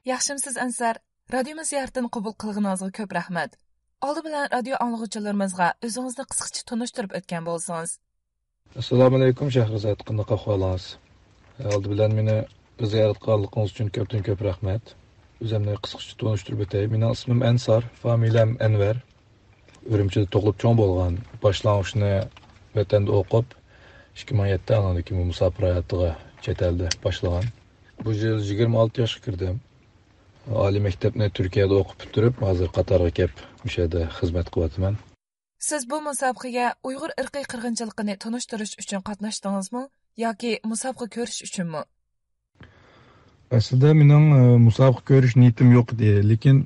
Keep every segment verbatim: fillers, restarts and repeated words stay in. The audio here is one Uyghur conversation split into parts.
ياخشىمسىز ئەنسەر؟ رادىيومىز زىيارىتىنى قوبۇل قىلغىنىڭىزغا كۆپ رەھمەت. ئالدى بىلەن رادىيو ئاڭلىغۇچىلىرىمىزغا ئۆزىڭىزنى قىسقىچە تونۇشتۇرۇپ ئۆتكەن بولسىڭىز. ئەسسالامۇئەلەيكۇم شەھرىزات، قانداق ئەھۋالىڭىز؟ ئالدى بىلەن مېنى زىيارەت قىلغانلىقىڭىز ئۈچۈن كۆپتىن كۆپ رەھمەت. ئۆزۈمنى قىسقىچە تونۇشتۇرۇپ ئۆتەي. مېنىڭ ئىسمىم ئەنسار، فامىلەم ئەنۋەر. ئۈرۈمچىدە تۇغۇلۇپ چوڭ بولغان. باشلانغۇچنى ۋەتەندە ئوقۇپ، ئىككى مىڭ يەتتە، ئاندىن كېيىن مۇساپىر ھاياتىغا چەت ئەلدە باشلىغان. بۇ يىل يىگىرمە ئالتە ياشقا كىردىم. ئالىي مەكتەپنى تۈركىيەدە ئوقۇپ پۈتتۈرۈپ، ھازىر قاتارغا كەپ، مۇشۇ يەردە خىزمەت قىلىۋاتىمەن. سىز بۇ مۇسابىقىگە ئۇيغۇر ئىرقىي قىرغىنچىلىقىنى تونۇشتۇرۇش ئۈچۈن قاتناشتىڭىزمۇ ياكى مۇسابىقە كۆرۈش ئۈچۈنمۇ؟ ئەسلىدە مېنىڭ، ئە، مۇسابىقە كۆرۈش نىيىتىم يوق ئىدى، لېكىن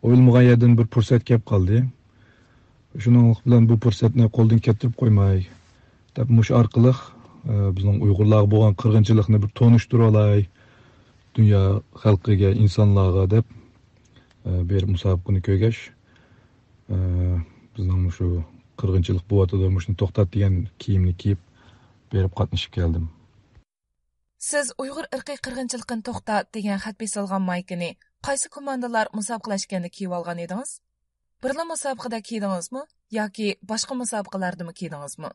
ئويلىمىغان يەردىن بىر پۇرسەت كەپ قالدى. شۇنىڭلىق بىلەن بۇ پۇرسەتنى قولدىن كەتتۈرۈپ قويماي دەپ، مۇشۇ ئارقىلىق، ئە، بىزنىڭ ئۇيغۇرلارغا بولغان قىرغىنچىلىقنى بىر تونۇشتۇرۇۋالاي دۇنيا خەلقىگە، ئىنسانلارغا دەپ، ئە، بىر مۇسابىقىنى كۆرگەچ، ئە، بىزنىڭ مۇشۇ قىرغىنچىلىق بولۇۋاتىدۇ، مۇشۇنى توختات دېگەن كىيىمنى كىيىپ بېرىپ قاتنىشىپ كەلدىم. سىز ئۇيغۇر ئىرقىي قىرغىنچىلىقىنى توختات دېگەن خەت بېسىلغان مايكىنى قايسى كوماندىلار مۇسابىقىلەشكەندە كىيىۋالغان ئىدىڭىز؟ بىرلا مۇسابىقىدە كىيدىڭىزمۇ ياكى باشقا مۇسابىقىلەردىمۇ كىيدىڭىزمۇ؟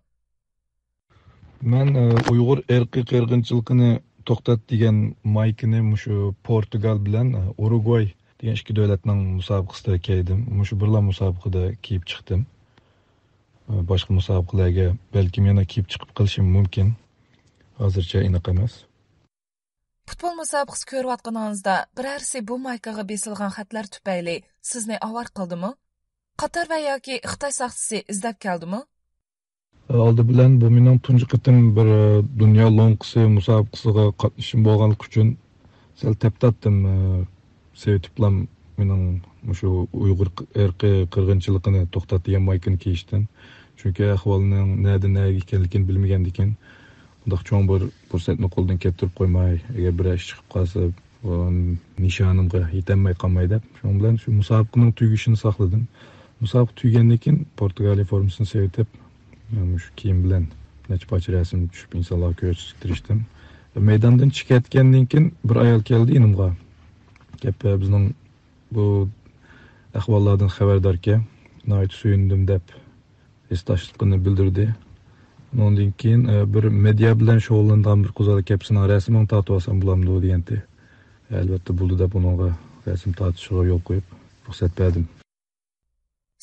مەن، ئە، ئۇيغۇر ئىرقىي قىرغىنچىلىقىنى توختات دېگەن مايكىنى مۇشۇ پورتۇگال بىلەن، ئە، ئۇرۇگۋاي دېگەن ئىككى دۆلەتنىڭ مۇسابىقىسىدە كىيدىم. مۇشۇ بىرلا مۇسابىقىدە كىيىپ چىقتىم. ئە، باشقا مۇسابىقىلەرگە بەلكىم يەنە كىيىپ چىقىپ قېلىشىم مۇمكىن. ھازىرچە ئېنىق ئەمەس. پۇتبول مۇسابىقىسى كۆرۈۋاتقىنىڭىزدا بىرەرسى بۇ مايكىغا بېسىلغان خەتلەر تۈپەيلى سىزنى ئاۋارە قىلدىمۇ؟ قاتار ۋە ياكى خىتاي ساقچىسى ئىزدەپ كەلدىمۇ؟ ئالدى بىلەن بۇ مېنىڭ تۇنجى قېتىم بىر، ئە، دۇنيا لوڭقىسى مۇسابىقىسىغا قاتنىشىشىم بولغانلىقى ئۈچۈن سەل تەپتاتتىم. ئە، سېۋىتىپلام مېنىڭ مۇشۇ ئۇيغۇر ئىرقىي قىرغىنچىلىقىنى توختات دېگەن مايكىنى كىيىشتىن. چۈنكى ئەھۋالنىڭ نەدىن نەگە ئىكەنلىكىنى بىلمىگەندىكىن، بۇنداق چوڭ بىر پۇرسەتنى قولدىن كەتتۈرۈپ قويماي، ئەگەر بىرەر ئىش چىقىپ قالسا، بۇ نىشانىمغا يېتەلمەي قالماي دەپ، شۇنىڭ بىلەن شۇ مۇسابىقىنىڭ تۈگىشىنى ساقلىدىم. مۇسابىقە تۈگىگەندىن كېيىن پورتۇگالىيە فورمىسىنى سېۋىتىپ، مۇشۇ كىيىم بىلەن نەچچە پارچە رەسىم چۈشۈپ، ئىنسانلارغا كۆرسىتىشكە تىرىشتىم. مەيداندىن چىقىۋەتكەندىن كېيىن بىر ئايال كەلدى يېنىمغا. كەپ بىزنىڭ بۇ ئەھۋاللاردىن خەۋەرداركەن، ناھايىتى سۆيۈندۈم دەپ ھېسداشلىقىنى بىلدۈردى. ئۇنىڭدىن كېيىن، ئە، بىر مېدىيا بىلەن شۇغۇللىنىدىغان بىر قىز بالا كەپ، سېنىڭ رەسىمىڭنى تارتىۋالسام بولامدۇ دېگەنتى. ئەلۋەتتە بولىدۇ دەپ ئۇنىڭغا رەسىم تارتىشىغا يول قويۇپ رۇخسەت بەردىم.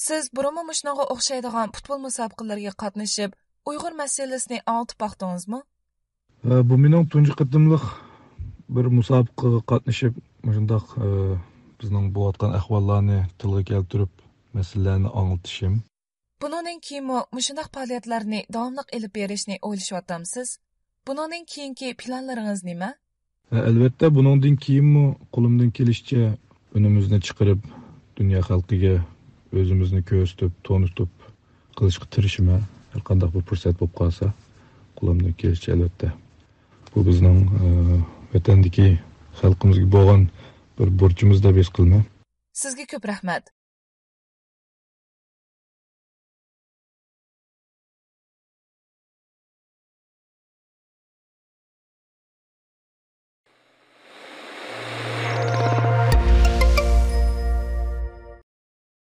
سىز بۇرۇنمۇ مۇشۇنىڭغا ئوخشايدىغان پۇتبول مۇسابىقىلىرىگە قاتنىشىپ، ئۇيغۇر مەسىلىسىنى ئاڭلىتىپ باقتىڭىزمۇ؟ ئە، بۇ مېنىڭ تۇنجى قېتىملىق بىر مۇسابىقىگە قاتنىشىپ، مۇشۇنداق، ئە، بىزنىڭ بولۇۋاتقان ئەھۋاللارنى تىلغا كەلتۈرۈپ، مەسىلىلەرنى ئاڭلىتىشىم. بۇنىڭدىن كېيىنمۇ مۇشۇنداق پائالىيەتلەرنى داۋاملىق ئېلىپ بېرىشنى ئويلىشىۋاتامسىز؟ بۇنىڭدىن كېيىنكى پىلانلىرىڭىز نېمە؟ ھە، ئەلۋەتتە، بۇنىڭدىن كېيىنمۇ قولۇمدىن كېلىشىچە ئۈنىمىزنى چىقىرىپ، دۇنيا خەلقىگە ئۆزىمىزنى كۆرسىتىپ، تونۇتۇپ قىلىشقا تىرىشىمەن. ھەر قانداق بىر پۇرسەت بولۇپ قالسا، قولۇمدىن كېلىشىچە، ئەلۋەتتە. بۇ بىزنىڭ، ئە، ۋەتەندىكى خەلقىمىزگە بولغان بىر بۇرچىمىز دەپ ھېس قىلىمەن. سىزگە كۆپ رەھمەت.